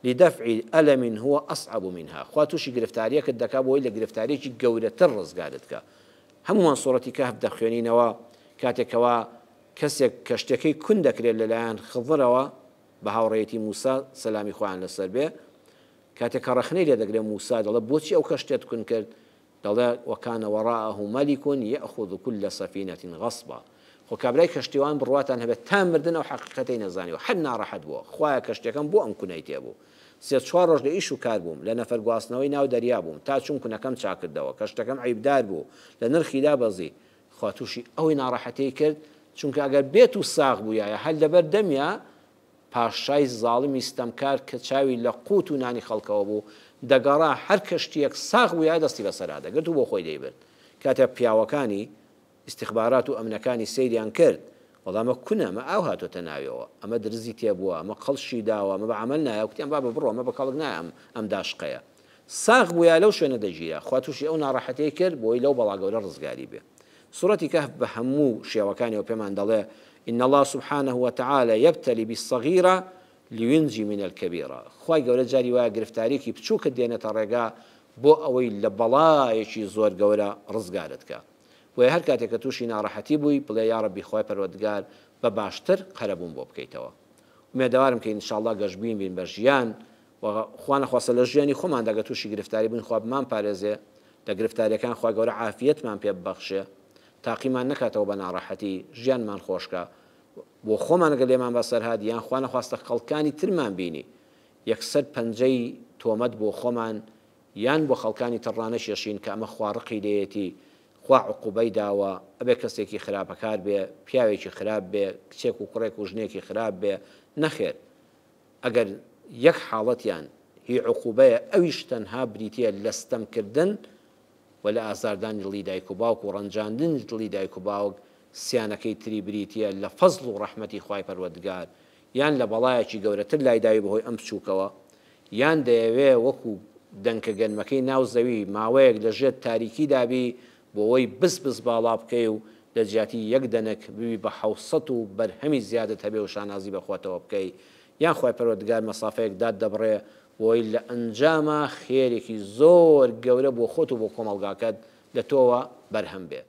لدفع الم هو اصعب منها، خوا توشی گرفتاریەکت دەکا بۆ ئەوەی لە گرفتاریەکی گەورەتر ڕزگارت کا. هەموومان سوڕەتی کەهف دەخوێنینەوە کاتێک کەوا کەسێک کەشتیەکەی کون دەکرێت لەلایەن خضرەوە بە هاوڕێیەتی موسا سەلامی خوایان لەسەر بێ کاتێک کە ڕەخنەی لێ دەگرێ موسا دەڵێ بۆچی ئەو کەشتیەت کون کرد دەڵێ، وکان وراءه ملک یأخذ کل سفینە غصبا، خۆ کابرای کەشتیوان بڕواتان هەبێت تا مردن ئەو حەقیقەتەی نەزانیوە، هەر ناڕەحەت بووە، خوایە کەشتیەکەم بۆ ئەم کونەی تێبوو؟ سێ چوار ڕۆژ لە ئیش و کار بووم، لە نەفەر گواستنەوەی ناو دەریا بووم، تا چووم کونەکەم چاکردەوە، کەشتەکەم عەیبدار بوو، لە نرخی دابەزی، خوا تووشی ئەوی ناڕەحەتیەی کرد، چونکە ئەگەر بێت و ساغ بوویایە هەر لەبەر دەمیا پاشای زاڵمی ستەمکار کە چاوی لە قووت و نانی خەڵکەوە بوو، دەگەڕا هەر کەشتییەک ساغ بوویایە دەستی بەسەرا دەگرت و بۆ خۆی دەیبرد. کاتێ پیاوەکانی ئیستیخبارات و ئەمنەکانی سەیریان کرد، وەڵا ئەمە کونە، ئەمە ئاو هاتۆتە ناویەوە، ئەمە درزی تێبووە، ئەمە قەڵشی داوە، ئەمە بە عەمەل نایە، کوتیان بابە بڕۆ ئەمە بە کەڵک نایە ئەم ئەم داشقەیە. ساغ بوویایە لەو شوێنە دەگیرا. خوا تووشی ئەو ناڕەحەتیەی کرد بۆی لەو بەڵا گەورە ڕزگاری بێ. سوڕەتی کەهف بە هەموو شێوەکانیەوە پێمان دەڵێ، ان اللە سبحانە وتعالی یبتلی بالصغیرە لینجی من الکبیرە، خوای گەورە جاری وایە گرفتاریەکی بچوکت دێنێتە ڕێگا بۆ ئەوەی لە بەڵایەکی زۆر گەورە ڕزگارت کا. بۆیە هەر کاتێک کە توشی ناڕەحەتی بووی بڵێ یاڕەبی خوای پەروەردگار بە باشتر قەرەبووم بۆ بکەیتەوە. ئومێدەوارم کە ان شاء اللە گەشبین بین بە ژیان و خوا نەخواستە لە ژیانی خۆماندا گەر توشی گرفتاری بووین خوا بمانپارێزێ لە گرفتاریەکان خوای گەورە عافیەتمان پێ ببەخشێ تاقیمان نەکاتەوە بە ناڕەحەتی ژیانمان خۆشکا بۆ خۆمان گەر لێمان بەسەر هات یان خوا نەخواستە خەڵکانی ترمان بینی یەکسەر پەنجەی تۆمەت بۆ خۆمان یان بۆ خەڵکانی تر ڕانەکێشین کە ئەمە خوا ڕقی لێیەتی خوا عقوبەی داوە ئەبێ کەسێکی خراپەکار بێ پیاوێکی خراپ بێ کچێک و کوڕێک و ژنێکی خراپ بێ نەخێر ئەگەر یەک حاڵەتیان هی عقوبەیە ئەویش تەنها بریتیە لە ستەم کردن و لە ئازاردانی دڵی دایک و باوک و ڕەنجاندنی دڵی دایک و باوک، سیانەکەی تری بریتیە لە فەزڵ و ڕەحمەتی خوای پەروەردگار یان لە بەڵایەکی گەورەتر لایداوی بەهۆی ئەم بچوکەوە یان دەیەوێ وەکو دەنکە گەنمەکەی ناو زەوی ماوەیەک لە ژێر تاریکیدا بی بۆوەی بز بز باڵا بکەی و لە جیاتی یەک دەنک ببی بە حەوسەت و بەرهەمی زیادت هەبێ و شانازی بە خۆتەوە بکەی یان خوای پەروەردگار مەسافەیەک دات دەبڕێ بۆوەی لە ئەنجاما خێرێکی زۆر گەورە بۆ خۆت و بۆ کۆمەڵگاکەت لە تۆوە بەرهەم بێ.